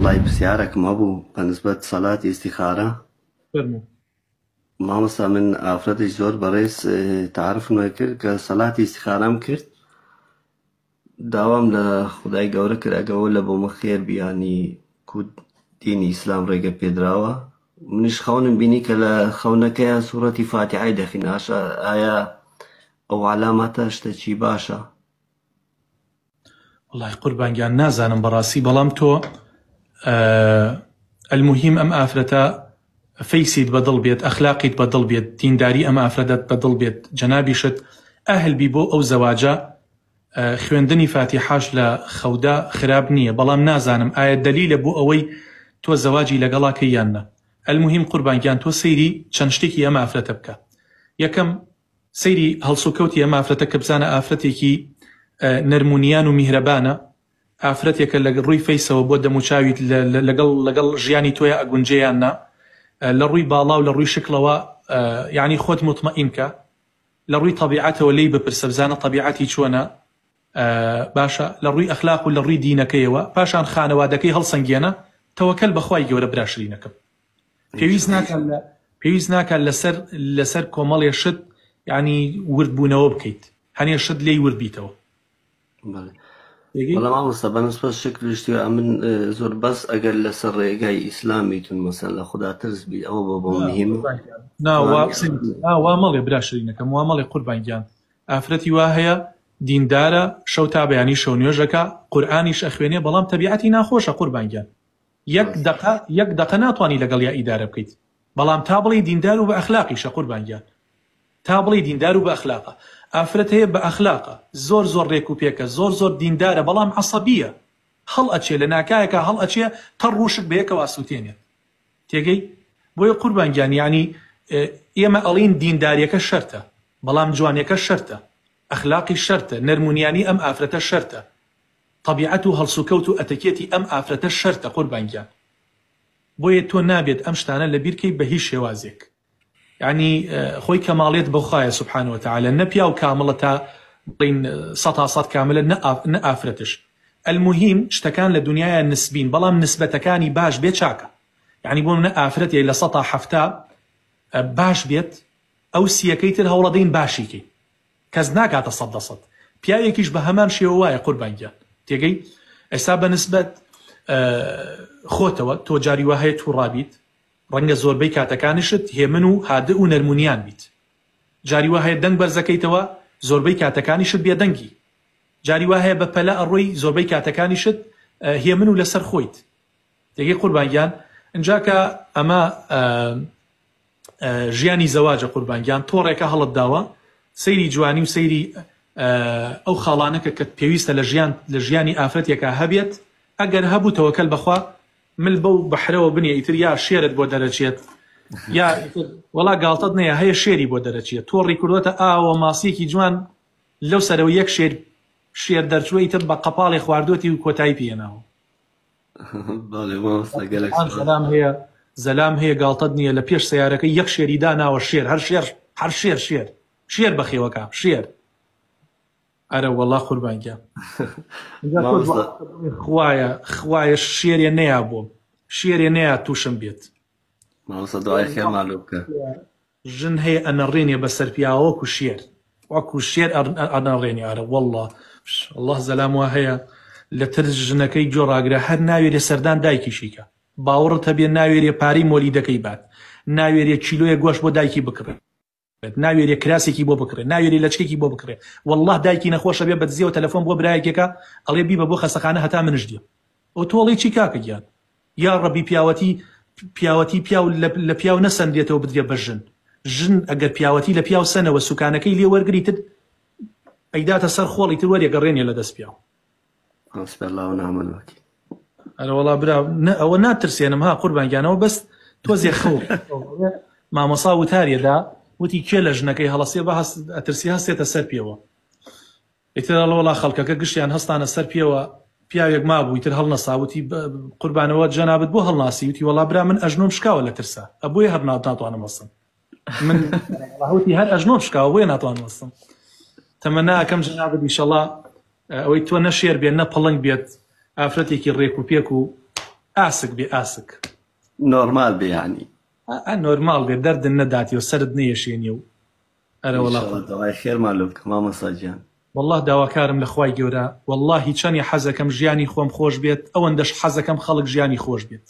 وەڵای پرسیارەکم هەبوو بە نسبەت سەلاتی ئیستیخارە. فەرموو. مامۆستا من ئافرەتێکی زۆر بەڕێز تەعارفم کرد کە سەلاتی ئیستیخارەم کرد داوام لە خودای گەورە کرد ئەگە ئەوە لە بۆمە خێر بی یانی کو دینی ئیسلام ڕێگە پێدراوە منیش خەونم بینی کە لە خەونەکەیا سوڕەتی فاتیحای دەخین ئاشا ئایا ئەو عەلاماتە شتەکی باشە؟ وەڵای قوربان گیان نازانم بەڕاستی بەڵام تۆ المهم ئەم ئافرەتە فەیسیت بەدڵ بێت ئەخلاقیت بەدڵ بێت دینداری ئەم ئافرەتەت بەدڵ بێت جەنابیشت ئەهل بی بۆ ئەو زەواجە خوێندنی فاتیحاش لە خەودا خراپ نییە بەڵام نازانم ئایا دەلیلە بۆ ئەوەی تۆ زەواجی لەگەڵا کەی یان نا المهم قوربان گیان تۆ سەیری چەند شتێکی ئەم ئافرەتە بکە یەکەم سەیری هەڵسوکەوتی ئەم ئافرەتە کە بزانە ئافرەتێکی نەرمونیان و میهرەبانە، ئافرەتێکە لە ڕووی فەیسەوە بۆ دەموچاویت لەگەڵ لەگەڵ ژیانی تۆیا ئەگونجێ یان نا، لە ڕووی باڵا و لە ڕووی شکڵەوە یانی خۆت موتمەئین کە، لە ڕووی تەبیعەتەوە لێی بپرسە بزانە تەبیعەتی چۆنە، باشە لە ڕووی ئەخلاق و لە ڕووی دینەکەیەوە، پاشان خانەوادەکەی هەڵسەنگێنە، تەوەکەل بە خوای گەورە برا شرینەکەم. پێویست ناکات لە پێویست ناکات لەسەر لەسەر کۆمەڵێ شت یعنی وردبوونەوە بکەیت هەنێ شت لێی ورد بیتەوە. بەڵام مامۆستا بەنسبەت شکل شتی ئەمن زۆر بەس ئەگەر لەسەر ڕێگای ئیسلام بیتون مەسەن لە خودا ترس بی ئەوە بۆ بۆ مهم وا مەڵێ برا شرینەکەم وا مەڵێ قوربان گیان ئافرەتی وا هەیە دیندارە شەو تا بەیانی شەو نوێژەکە قورئانیش ئەخوێنێ بەڵام تەبیعەتی ناخۆشە قوربان گیان یەک دەقە یەک دەقە ناتوانی لەگەڵیا ئیدارە بکەیت بەڵام تا بڵێی دیندار و بە ئەخلاقیشە قوربان گیان تا بڵێی دیندار و بە ئەخلاقە ئافرەت هەیە بە ئەخلاقە زۆر زۆر ڕێک و پێکە زۆر زۆر دیندارە بەڵام عەسەبیە هەڵ ئەچێ لە ناکایەکا هەڵ ئەچێ تەڕ وشک بەیەکەوە ئەسوتێنێت تێگەی بۆیە قوربان گیان یانی ئێمە ئەڵین دینداریەکە شەرتە بەڵام جوانیەکە شەرتە ئەخلاقی شەرتە نەرمونیانی ئەم ئافرەتە شەرتە تەبیعەت و هەڵسوکەوت و ئەتەکێتی ئەم ئافرەتە شەرتە قوربان گیان بۆیە تۆ نابێت ئەم شتانە لەبیر کەی بە هیچ شێوازێک یعنی خۆی کەماڵیت بۆ خوایە سبحانە وتعالی نە پیاو کامڵە تا بڵین سەتا سەد کاملە نە ئافرەتش المهم شتەکان لە دنیایا نسبین بەڵام نسبەتەکانی باش بێ چاکە یعنی بۆ منە ئافرەتێ لە سەتا حەفتا باش بێت ئەو سیەکەی تر هەوڵەدەین باشی کەین کەس ناگاتە سەد لە سەد پیاوێکیش بە هەمان شێوە وایە قوربان گیان تێگەی ئێستا بە نسبەت خۆتەوە تۆ جاری وا هەیە تووڕابیت ڕەنگە زۆربەی کاتەکانیشت هێمن و هادئ و نەرمونیان بیت جاری وا هەیە دەنگ بەرزەکەیتەوە زۆربەی کاتەکانیشت بێدەنگی جاری وا هەیە بە پەلە ئەڕۆی زۆربەی کاتەکانیشت هێمن و لەسەر خۆیت تێگەی قوربان گیان ئینجا کە ئەمە ژیانی زەواجە قوربان گیان تۆڕێکە هەڵت داوە سەیری جوانی و سەیری ئەو خاڵانەکە کە پێویستە لە ژیان لە ژیانی ئافرەتێکا هەبێت ئەگەر هەبوو تەوەکەل بەخوا مل بەو بەحرەوە بنێ ئیتر یا شێرت بۆ دەرەچێت یا ئیتر وەڵا گاڵتەت نەیە هەیە شێری بۆ دەرەچێت تۆڕی کردوەتە ئاوە ماسیەکی جوان لەو سەرەوە یەک شێر شێر دەرچووە ئیتر بە قەپاڵێ خواردوەتی و کۆتایی پێ هێناوە. بەڵێ مامۆستا گەلەک سوپاس. زەلام هەیە زەلام هەیە گاڵتەت نییە لە پێش سەیارەکەی یەک شێری داناوە شێر هەر شێر هەر شێر شێر شێر بەخێوەکە شێر ئەرە وەڵا قوربان گیان مامۆستا خوایە خوایە شێرێ نەیا بۆم شێرێ نەیا تووشم بێت مامۆستا دوعای خێرمان لۆ بکە. ژن هەیە ئەنەڕێنێ بەسەر پیاوە وەکو شێر وەکو شێر ئەنەڕێنێ ئەرە واللە اللە زەلام وا هەیە لە ترس ژنەکەی گوێ ڕاگرە هەر ناوێرێ سەردان دایکیشی کە باوەڕت هەبێ ناوێرێ پارەی مۆلیدەکەی بات ناوێرێ کیلۆیە گۆشت بۆ دایکی بکڕێت ناوێرێ کراسێکی بۆ بکڕێ ناوێرێ لەچکێکی بۆ بکڕێ واللە دایکی نەخۆشە بێ بەدزیەوە تەلەفۆن بۆ برایەکێکە ئەڵێ بیبە بۆ خەسەخانە هەتا منش دێم ئەو تۆڵەی چی کاکە گیان یاڕەبی پیاوەتی پیاوەتی پیاو لە پیاو نەسەنرێتەوە بدرێ بە ژن ژن ئەگەر پیاوەتی لە پیاو سەنەوە سوکانەکەی لێ وەرگری تر ئەیداتە سەر خۆڵی تر وەرێ گەڕێنێ لە دەست پیاو. حسبی اللە ونعم الوکیل. ئەرە وەڵا برا نە ئەوە ناترسێنم ها قوربان گیانەوە بەس تۆزێ خەو مامۆسا وتاریەدا وتی کێ لە ژنەکەی هەڵەسێ بە هەست ئەترسی هەستێتە سەر پێوە ئیتر ئەڵێ وەڵا خەڵکەکە گشتیان هەستانە سەر پێوە پیاوێک مابوو ئیتر هەڵنەسا وتی قوربانەوە جەنابت بۆ هەڵناسی وتی وەڵا برا من ئەژنۆم شکاوە لە ترسا ئەبۆیە هەر ناتوانم هەستم من وتی هەر ئەژنۆم شکاوە بۆیە ناتوانم هەستم تەمەنا ئەکەم جەنابت ئیشەڵا ئەوەی تۆ نە شێر بێت نە پڵنگ بێت ئافرەتێکی ڕێک و پێک و. ئاسک بێ ئاسک. نۆرمال بێ یانی. ئا نۆرماڵ بێ دەردن نەداتێ و سەرت نەیەشێنێ و ئەرەوەڵا ئینشەڵا داوای خێرمان لۆ بکە مامۆستا گیان. وەڵڵا داواکارم لە خوای گەورە وەڵڵاهی چەنی حەزەکەم ژیانی خۆم خۆش بێت ئەوەندەش حەزەکەم خەڵک ژیانی خۆش بێت.